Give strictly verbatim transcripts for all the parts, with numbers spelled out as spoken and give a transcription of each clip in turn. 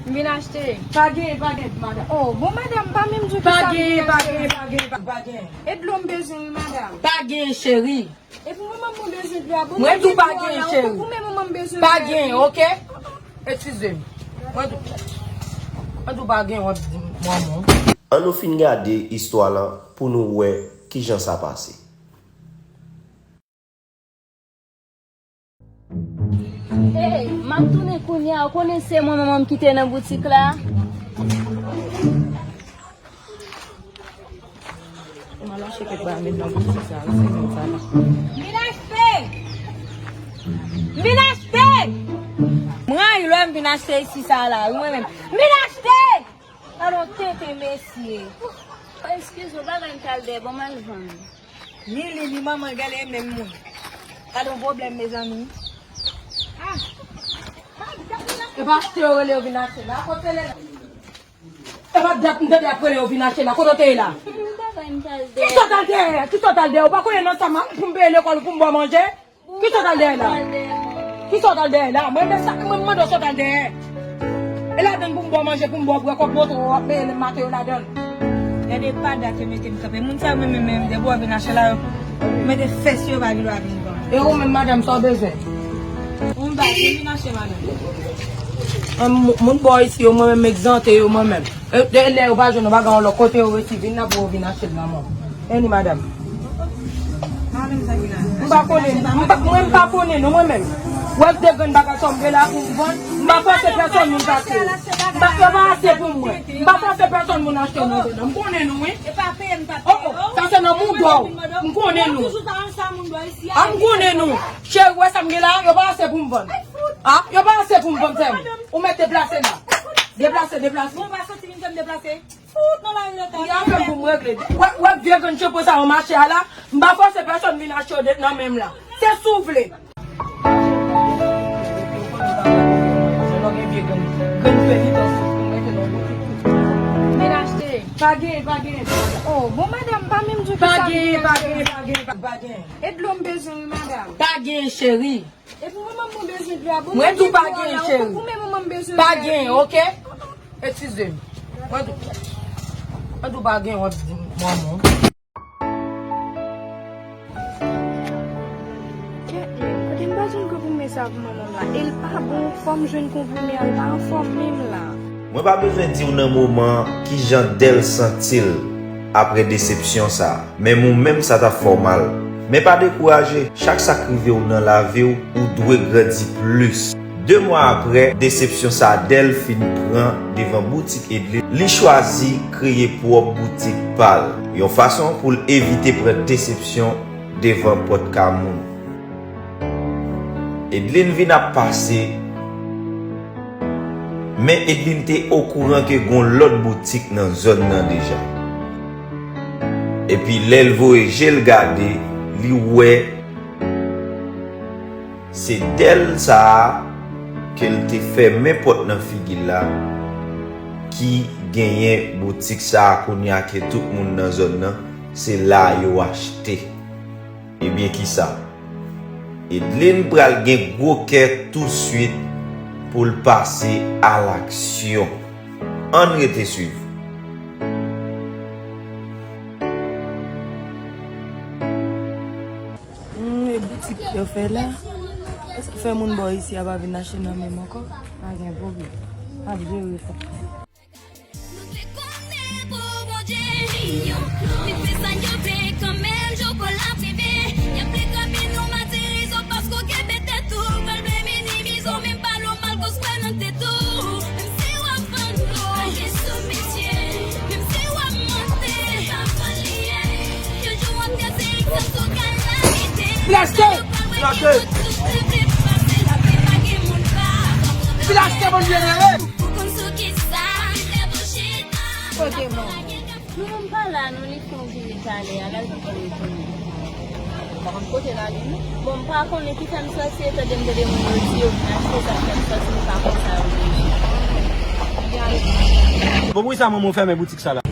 M vin achte. Pa gen, pa gen, madanm. Oh, bon, madanm, pa menm di w ki sa m vin achte. Pa gen, pa gen, pa gen, pa gen. E dlo m bezwen, wi, madanm. Pa gen, cheri. Epi mwen menm mwen bezwen dlo a. Bon, mwen di w pa gen, cheri. Ou menm mwen menm bezwen. Pa gen, oke? Eskize m. Mwen di w, mwen di w pa gen, w ap di m manman. Ann nou fin gade istwa lan pou nou wè kijan sa pase. Hey, m ap tounen kounye a, ou konnen se mwen menm m kite nan boutik la. M al achte kèk bagay met nan boutik sa, se menm sa la. M vin achte! M vin achte! M rayi lè m vin achte isi sa la, wi, mwen menm. M vin achte! Alò, tenten, mesye. Eskize m, bagay m t al dèyè, bon, m al vann. Ni li, ni manman, gade menm moun. Gade yon pwoblèm, mezanmi. Ah! E pa achte yo rele yo vin achte la, kote l ye la? E pa dat m tande y ap rele yo vin achte la, kote w te ye la? Bagay m t al dèyè. Kisa w t al dèyè? Kisa w t al dèyè? Ou pa konnen nan sa m ap pou m peye lekòl ou pou m ba w manje? Kisa w t al dèyè la? Kisa w t al dèyè la? Mwen, men sa, mwen, m mande w sa w t al dèyè. E ladann pou m ba w manje, pou m ba w bwè, kòb moto w ap peye lè maten yo ladann. Gade pa dat yo mete m kanpe. Moun sa yo menm, menm, menm, depi w ap vin achte la, yo mete fès yo pa gen dwa vin pran. E ou menm, madanm, sa w bezwen? Yon bag, m vin achte, madanm. An, moun, moun bò isi yo, mwen menm, m egzante yo, mwen menm. E, de, lè yo pa jwenn yon bagay yon lòt kote, yo resi vin la pou yo vin achte l nan men w. Anni, madanm. M pa konnen, m pa, mwen m pa konnen non, mwen menm. Wè de grenn bagay sa m gen la pou m vann, m pa fòse pèsonn moun pase. M pa, yo pa ase pou mwen. M pa fòse pèsonn moun achte non, non. M konnen nou, wi. Oh, oh, sa se nan mouda w. M konnen nou. Ah, m konnen nou. Cheri, wè sa m gen la, yo pa ase pou m vann. Ah, yo pa ase pou m vann, sè m. Ou mèt deplase la. Deplase, deplase. Bon, pa soti vin fè m deplase. Fout nan lari lòt la. Li ap fè m pou m regle. Wè, wè vye grenn chanpo sa yo mache a la. M pa fòse pèsonn vin achte yo de, nan men m la. Se si w vle. Vin achte. Pa gen, pa gen. Oh, bon, madanm, pa menm di w ki sa m vin achte. Pa gen, pa gen, pa gen, pa gen. E dlo m bezwen, wi, madanm. Pa gen, cheri. Epi mwen menm mwen bezwen dlo a, bon, mwen di w pa gen, cheri. Ou menm mwen bezwen. Pa gen, oke? Eskize m. Mwen di w, mwen di w pa gen, w ap di m manman. Kèt menm, kote m pa jwenn konprime sa pou manman m la? E l pa bon, fò m jwenn konprime a, l pa anfòm menm la. Mwen pa bezwen di w nan moman an kijan Dèl santi l apre desepsyon sa a. Menm ou menm sa t ap fè w mal. Men pa dekouraje, chak sa k rive w nan lavi w, ou dwe grandi plis. De mwa apre desepsyon sa a Dèl fin pran devan boutik Edlin, li chwazi kreye pwòp boutik pa l, yon fason pou l evite pran desepsyon devan pòt kay moun. Edlin vin ap pase, men Edlin te okouran ke gon lòt boutik nan zòn nan deja. Epi lè l voye je l gade, li wè se Dèl sa a ke l te fèmen pòt nan figi l la ki genyen boutik sa a kounye a ke tout moun nan zòn nan se la yo achte. Ebyen kisa? Edlin pral gen gwo kè touswit pou l pase alaksyon. Ann rete swiv. Hmm, e boutik yo fè la. Èske fè moun bò isi a pa vin achte nan men m ankò? Pa gen pwoblèm. M ap jere sa. Nou te konnen pou Bondye. Li fè sa yo vle kanmenm, jou pou l ap rive. Y ap reklame nou matirizo paske w kenbe tèt ou, pral vle minimize w, men pa nòmal ke w kwè nan tèt ou. Menm si w ap vann dlo, pa gen soumesye. Menm si w ap mante, se pa vann li ye. Yon jou w ap kraze egzanp sou kalamite. Blaste! Blaste! Blaste, bon Dye, rele! Ou konn sou kisa, lè pou chita. Kote mwen? Nou menm pa la, nou li fè yon vire talè a, l al vin retounen. M pa konn kote l ale, non. Bon, m pa konnen ki fè m sòti, etandone m tande moun yo di yo vin achte, sa k fè m sòti, m pa konn sa yo vle di. Bon, poukisa manman w fèmen boutik sa la?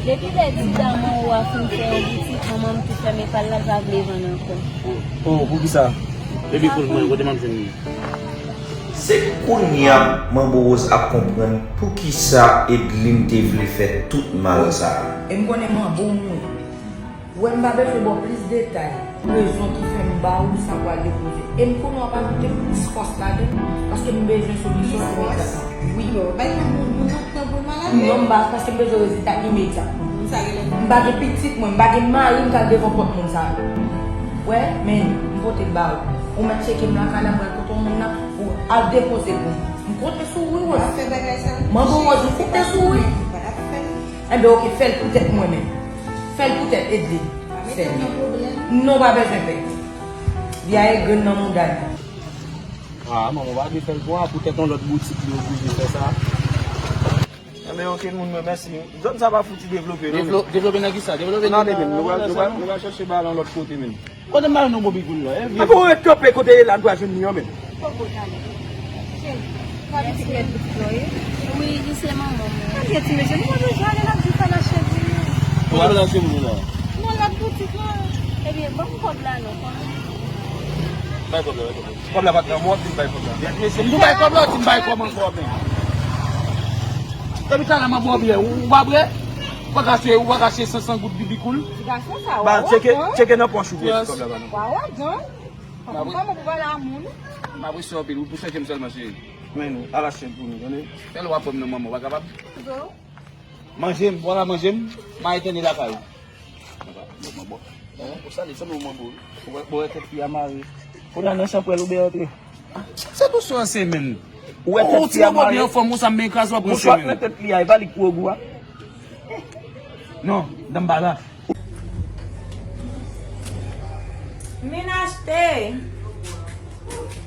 Depi lè ti daman ou a fin fè yon boutik, manman m tou fèmen pa l la, l pa vle vann ankò. Oh, poukisa? Epi pou mwen, kote m ap jwenn li? Se kounye a Manbo Rose ap konprann poukisa Edlin te vle fè tout mal sa a. E m konnen Manbo w mwen. Ou wè m pa bezwen ba w plis detay. Rezon ki fè m ba ou sa pou al depoze. E m konnen w ap ajoute plis fòs ladan l, paske m bezwen solisyon imedya. Wi. Bay moun, moun ap pran pou malad. Non, m pa, paske m bezwen rezilta imedya. M pa gen pitit mwen, m pa gen mari m k al devan pòt moun sa yo. Wè, men, m pote l ba ou. Ou mèt tcheke m lakay la, m pral pote yon moun nan pou al depoze pou m. M konte sou ou, wi, Rose. Manbo Rose, m konte sou ou, wi. Enben, oke, fè l pou tèt mwen menm. Fè l pou tèt Edlin. Fè l. Non, pa bezwen pè. Li a e grenn nan mouda li. Ah, manman, pa vle fè l pou a, poutèt yon lòt boutik li oblije fè sa. Enben, oke, moun mwen, mèsi. Zòn sa pa fouti devlope, non, men. Devlo-, devlope nan kisa? Devlope nan, nan, nan, nou pral, nou pral, nou pral chèche bagay lan lòt kote, men. Kote m ba nou Bobby Cool la, eh, vye. Apa w ret kanpe kote ye la, nou pa jwenn li an, men. Poko tande. Cheri, pa pitit mèt boutik la, wi. Wi, li se manman mwen. Tande ti mesye, nou pa bezwen ale, l ap di fè lache pou nou. Kote l lache pou nou la? Non, lòt boutik la. Ebyen, ban m kòb la non, konnen. Bay kòb la, bay kòb la. Kòb la pa t nan men w, w ap vin bay kòb la. Mesye, m tou bay kòb la, w di m bay kòb ankò, men. Depi talè m ap ba w biyè, ou, ou pa prè? Ou pa ka achte, ou pa ka achte senk san goud Bobby Cool? Ti gason sa, w a wè, tcheke, tcheke nan pòch ou, vre, ti kòb la pa nan. W a wè, gang. Kòman pou pale a moun? M apresye w anpil, wi, pou sèke m sèlman, cheri. Men nou, al achte l pou nou, tande? Fè l w ap wè m nan manman, w pa kapab? Manje m, w a manje m, m a etène lakay ou. Bon, bon, bon. Hein? Ou sale, sanble w manbo, wi. Ou wè, ou wè tèt fi a mare. Kounye a nan chanpwèl ou byen antre. Se dous ou ranse, menm. Ou wè tèt fi a mare. Ou ti manbo byen anfòm, ou sa m byen kraze w ap ranse, menm. Mouchwa nan tèt li a, e pa li k pran gou a. Non, dan m pa la. Vin achte.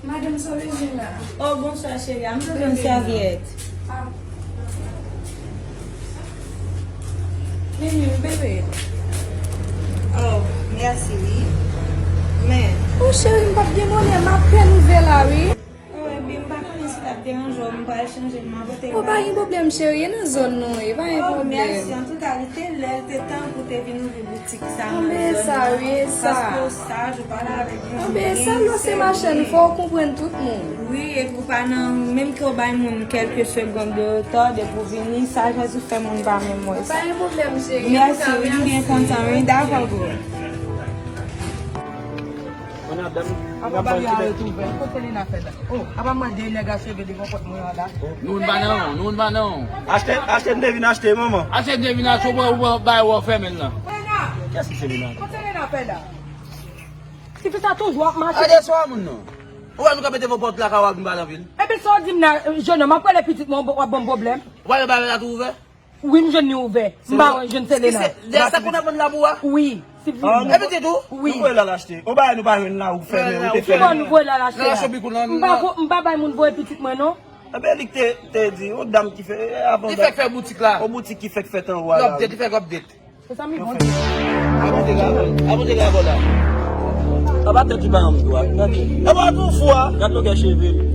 Madanm, sa w bezwen la? Oh, bonswa, cheri. M bezwen yon sèvyèt. Ah. Vini, bebe. Oh, mèsi, wi. Men. Oh, cheri, m p ap gen bonè, m apèn ouvè la, wi. Oh, ebyen, m pa konnen si l ap deranje w, m pral chanje l, m a pote l ba ou. Oh, pa gen pwoblèm, cheri, e nan zòn nou ye, pa gen pwoblèm. Oh, mèsi. Antouka, li te lè, li te tan pou te vin ouvri boutik sa nan zòn nou. Anben, sa, wi, e sa. Paske w saj, ou pale avèk moun byen, ou sèryez. Anben, e sa, lò se machann, fò w konprann tout moun. Wi, epi w pa nan, menm ke w bay moun kèlke segonn de reta, depi w vini, sa Jezi fè moun pa menm wè sa. Pa gen pwoblèm, cheri. Mèsi, wi, m byen kontan, wi, dakò, bro. Apa bagay a ret ouvè? Kot Selena fè la? Oh, apa mwen de nèg a cheve devan pòt mwen an la? Nou n pa nan, nou n pa nan. Achte, achte, m te vin achte, manman. Achte, m te vin achte, ou wè, ou wè, bay wè w fèmen l lan. Selena! Kiyès ki Selena? Kot Selena fè la? Tifi sa toujou ap mache. Gade swa moun nan. Ou wè nou kanpe devan pòt lakay w ap vin pale anpil. Epi sa w di m nan, jennonm, ap rele pitit mwen, w ap ban m pwoblèm. Ou pa wè bagay la tou ouvè? Wi, m jwenn li ouvè. M pa wè, jwenn Selena. Dèyè sa kounye a vann la pou a? Wi. Epi se tou? Wi. Nou voye l al achte. Yon bagay nou pa jwenn la, ou fèmen, ou te fèmen. Ki bò nou voye l al achte a? M pa vo-, m pa bay moun voye pitit mwen, non. Enben, li k te, te di, yon dam ki fè, avan. Ki fèk fè boutik la? Yon boutik ki fèk fèt anwo a la. Update, li fèk update. Se sa m di, Bondye. Avan te gavò, avan te gavò la. Apa tèt li pa yon dwat. Gade. Apa tou fou a? Gade longè cheve li.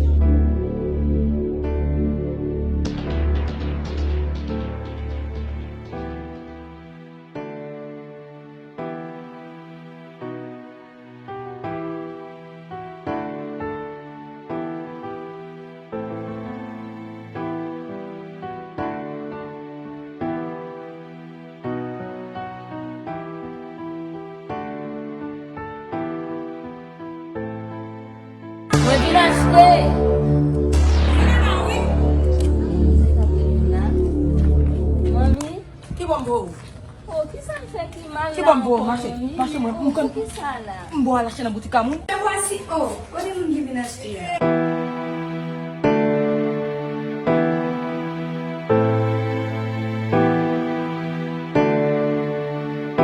Mwen vin achte. Manmi. Ki bò m voye w? Oh, kisa m fè ki mal la ankò, manmi? Ki bò m voye w, mache? Mache mwen, m konn. Kisa la? M voye w al achte nan boutik a moun. E vwasi, oh, kote moun ki vin achte a?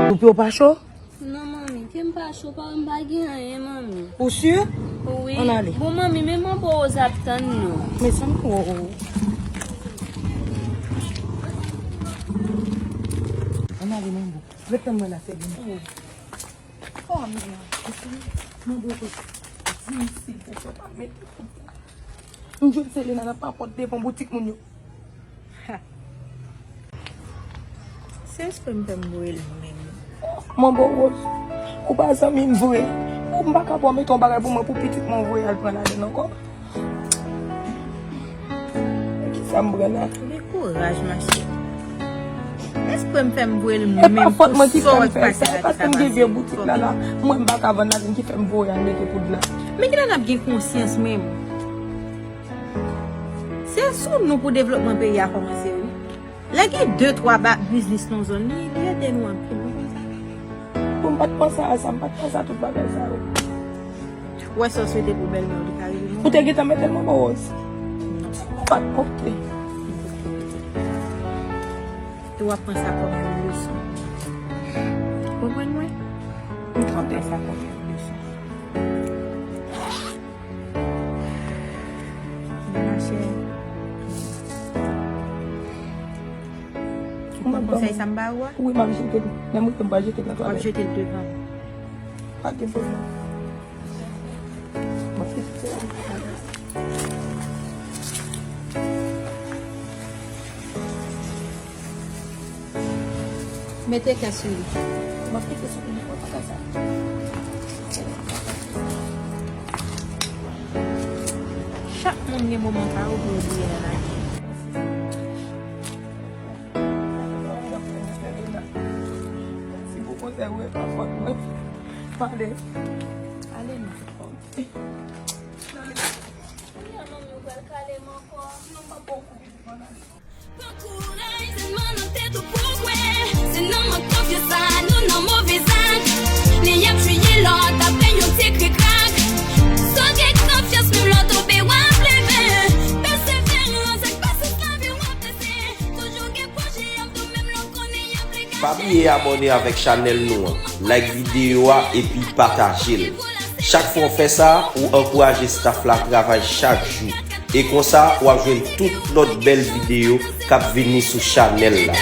Ou pye w pa cho? Non, manmi, ke m pa cho, pa, m pa gen anyen, manmi. Ou si? Wi. Ann ale. Bon, manmi, men manbo Roz ap tann nou. Men sa m, oh, oh. Ann ale, manbo. Ret tann mwen la, sèvi m. Oh, men, manbo Roz, di m silvouplè, pa mete kout. M jwenn Selena nan papòt devan boutik moun yo. Ha. Se espre m fè m voye l menm. Manbo Roz, ou pa zanmi m vre. Ou m pa ka ba w mete yon bagay pou mwen pou pitit mwen voye al pran ladann ankò. Sa m pran la. Gen kouraj, machè. Espre m fè m voye l. E pa fòt mwen ki fè m fè sa, e paske m gen vye boutik la la. Mwen m pa ka vann la, vin ki fè m voye al mete poud la. Men kilè n ap gen konsyans menm? Se sou nou pou devlopman peyi a kòmanse, wi. Lè gen de, twa ba-, biznis nan zòn, li, li ede nou anpil, nou konn sa. Pou m pa t panse a sa, m pa t panse a tout bagay sa yo. Ou wè sa w swete pou bèlmè w, li ka rive non. Ou te gentan mete l, manman Rose? Non. Ou pa t konte. E w ap pran sa kòm yon leson. Ou konprann mwen? Ou konprann sa kòm yon leson. Machè. Ou konn konsèy sa m ba ou a? Wi, m ap jete l. Lè m rive, m pral jete l nan twalèt. W ap jete l devan. Pa gen pwoblèm. M ap jete l. Mete kè sou li. M ap kite sou li, mwen pa ka sa. Chak moun gen moman pa yo pou yo bliye nan lavi. Si pou konsèy ou e pa fòt mwen. Pale. Ale non. Kounya manmi ou pral kale m ankò. Non, m pa pran kou pitit mwen ale. Pran kouraj, se nan tèt ou pou kwè. Se nan mank konfyans sa nou nan move zak. Li ap chwiye lòt apre yon ti krikrak. Sa w gen konfyans, menm lè w tonbe, w ap leve. Pèseverans ak pasyans, lavi w ap pase. Toujou gen pwojè ap tou, menm lè w konnen y ap lege. Pa bliye abòne avèk chanèl nou an, like videyo a epi pataje l. Chak fwa w fè sa, ou ankouraje staff la travay chak jou. E konsa, w ap jwenn tout lòt bèl videyo k ap vini sou chanèl la.